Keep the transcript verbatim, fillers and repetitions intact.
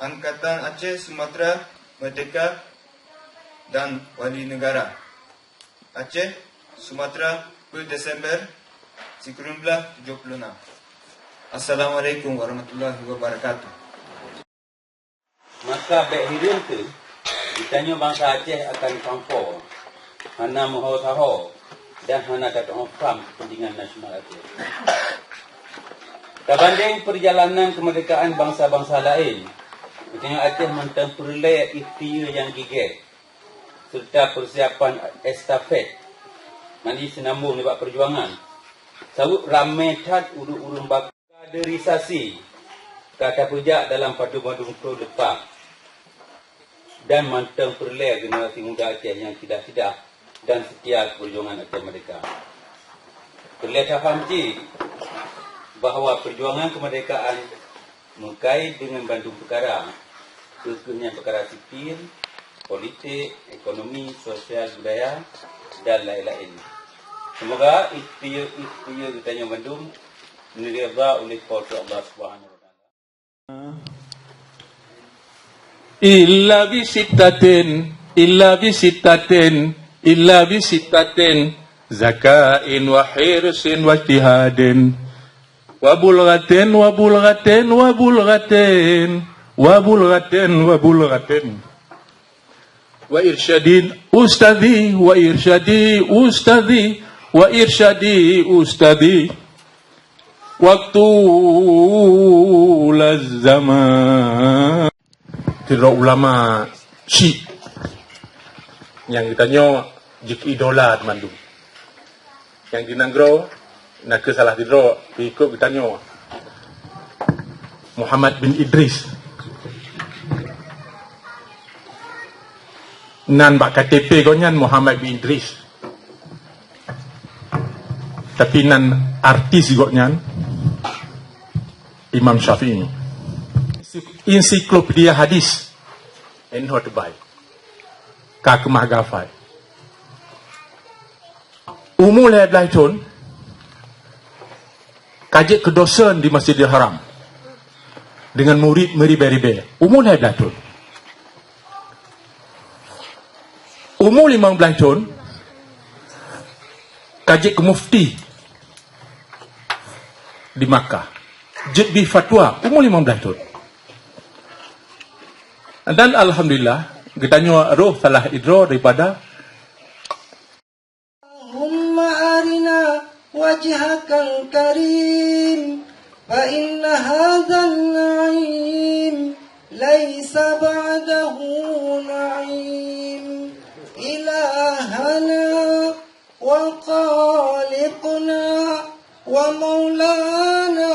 Angkatan Aceh Sumatra Merdeka dan Wali Negara Aceh Sumatra, peuet Desember sikureueng blaih tujoh puluh nam. Assalamualaikum warahmatullahi wabarakatuh. Maka bék hireuen kheueh, geutanyoe bansa Aceh akan kampo, hana meuho saho, dan hana tatu'oh pham keupeuntengan nasional Aceh. Tabandeng peurjalanan keumeurdekaan bansa-bansa laén, geutanyoe Aceh mantong peureulée ikhtiar nyang gigée, seureuta peusiapan estafet, mangat sinambong nibak peurjuangan. Sabab ramé that ureuëng-ureuëng bak kaderisasi ka tapeujak dalam padum-padum krueng leupah, dan mantong peureulée generasi muda Aceh nyang ceudah-ceudah dan seutia keu peurjuangan Aceh Merdeka. Peureulée tapham cit bahwa peurjuangan keumeurdekaan meukait deungon bandum peukara, keu nyan peukara sipil, politik, ekonomi, sosial, budaya, dan laén-laén. Seumoga ikhtiar-ikhtiar geutanyoe bandum neuridha uleh Po teu Allah Subhanahu wa Taala. Illa bi sittatin, illa bi sittatin, illa bi sittatin, zakain wa hirsin wa ijtihadin, wa bulghatin, wa bulghatin, wa bulghatin, wa bulghatin, wa bulghatin. Wa irsyadin ustadhi, wa irsyadi ustadhi, wa irsyadi ustadhi. Waktu zaman. Sidroe ulama syiek nyang geutanyoe jeuet idola teumandum. Nyang di nanggroe, nakeuh salah sidroe, peuikot geutanyoe, Muhammad bin Idris. Nan bak K T P gobnyan Muhammad bin Idris. Tapi nan artis gobnyan Imam Syafi'i. Ensiklopedia hadis. Inoe teubai. Ka keumah gafai. Umu lhèe blaih thôn, ka jeuet keu dosen di Masjidil Haram deungon murit meuribèe-ribèe. Umu lhèe blaih thôn. Umu limong blaih thôn, ka jeuet keu mufti di Makkah. Jeuet bi fatwa, umu limong blaih thôn. Dan alhamdulillah, geutanyoe roh salah sidroe daripada اللهم أرنا وجهك الكريم، فإن هذا النعيم ليس بعده نعيم. إلهنا وخالقنا ومولانا